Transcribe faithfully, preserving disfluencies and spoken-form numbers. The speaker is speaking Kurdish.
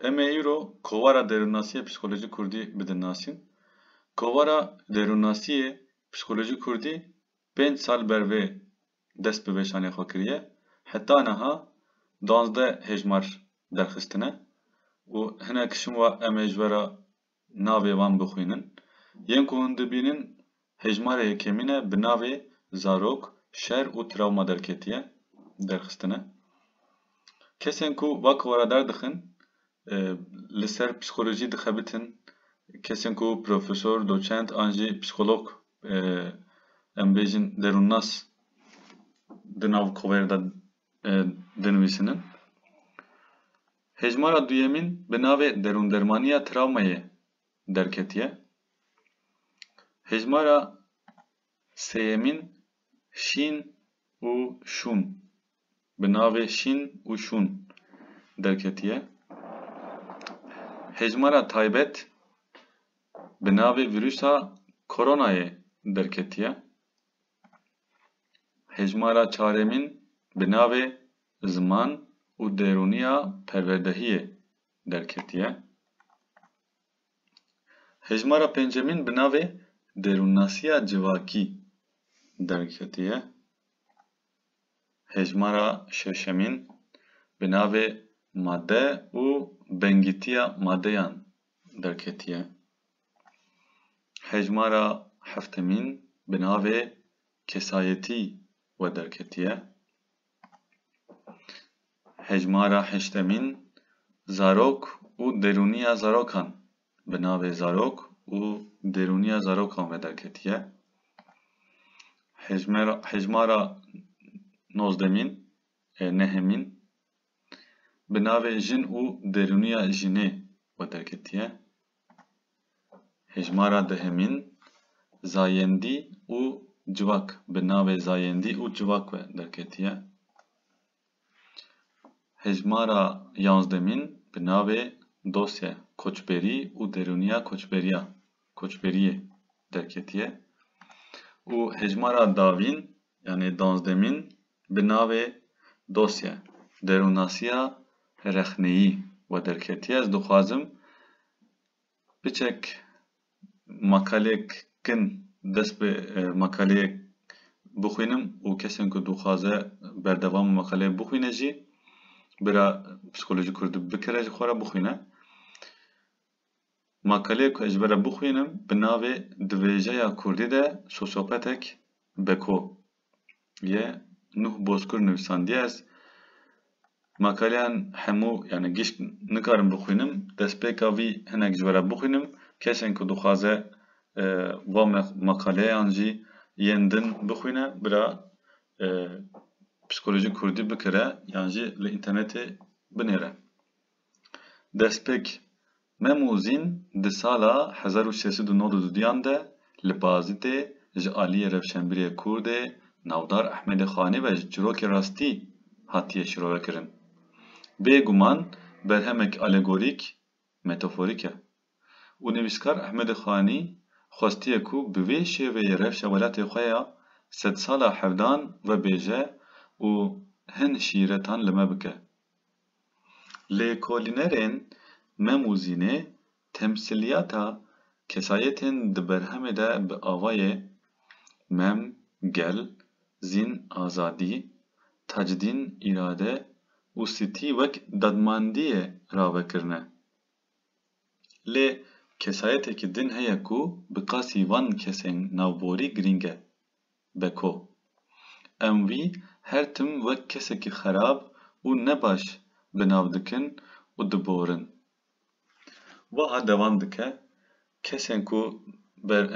Em ê îro kovara derûnnasiyê psîkolojî kurdî bidin nasîn. Kovara derûnnasiyê psîkolojî kurdî pênc sal bervê dest bi vêşanê xwe kiriye. Heta niha duwazdeh hejmar derxistine û hinek ji wan em ê ji we re navê wan bixwînin. Yên ku hûn dibînin, hejmara yekemîn e, bi navê Zarok, Şer û Travma derketiye, derxistine. Kesên ku va kovara derdixin, e, li ser psîkolojî dixebitin, kesên ku profesor, doçent an jî psîkolog, e, em bêjin derûnnas di nav kovarê de, e, dinivîsinin. Hejmara duyemîn bi navê derûndermaniya travmayê derketiye. Hejmara sêyemîn Şîn û Şûn, bi navê Şîn û Şûn derketiye. Hejmara taybet bi navê vîrusa koronayê derketiye. Hejmara çaremîn bi navê ziman û derûniya perwerdehiyê derketiye. Hejmara pêncemîn bi navê derûnnasiya civakî derketiye. Hejmara şeşemîn bi navê made û bengîtiya madeyan derketiye. Hejmara heftemîn bi navê kesayetî we derketiye. Hejmara heştemîn zarok û derûniya zarokan, bi navê zarok û derûniya zarokan ve derketiye. Hejmera, hejmara nozdemîn, e, nehemîn, bi navê jin û derûniya jinê we derketiye. Hejmara dehemîn zayendî û civak, bi navê zayendî û civak we derketiye. Hejmara yanzdemîn bi navê dosye, koçberî û derûniya koçberiya, koçberiyê derketiye. Û hejmara dawîn, yanî danzdemîn, bi navê dosye, derûnnasiya rexneyî we derketiye. Ez dixwazim piçek makaleyek kin dest bi, e, makaleyek bixwînim û kesên ku dixwaze berdewam makaleyê bixwîne jî, bira psîkolojî kurdî bikire ji xwe re bixwîne. Makaleyê ku ez ji we re bixwînim bi navê Di vêjeya kurdî de sosyopatek Beko ye, Nuh Bozkır nivîsandiye. Ez makaleyan hemû, yani gişt nikarim bixwînim. Destpêka vî hinek ji we re bixwînim. Kesên ku dixwaze, e, va me-, makaleyan jî yên din bixwîne, bira, e, psîkolojî kurdî bikire yan jî li înternetê binêre. Destpêk, Mem û Zîn di sala hezar û sê sed û nod û duyan de li Bazîdê ji aliyê rewşenbîrê Kurdê navdar Ehmedê Xanî ve ji çîrokê rastî hatiye şirovekirin. Bêguman berhemek alegorîk, metaforîk e û nivîskar Ehmedê Xanî xwestiye ku bi vê şêveyê rewşa welatê xwe ya sedsala hevdan vebêje û hin şîretan li me bike. Lêkolînerên Mem û Zînê temsîliyata kesayetên di berhemê de bi avayê Mem, gel, Zîn, azadî, Tacdîn, îrade û Sitî wek dadmandiyê rave kirine. Lê kesayetekî din heye ku bi qasî van kesên navborî girîng e. Beko. Em wî her tim wek kesekî xerab û nebaş bi nav dikin û diborin. Wiha dewam dike, kesên ku ber-,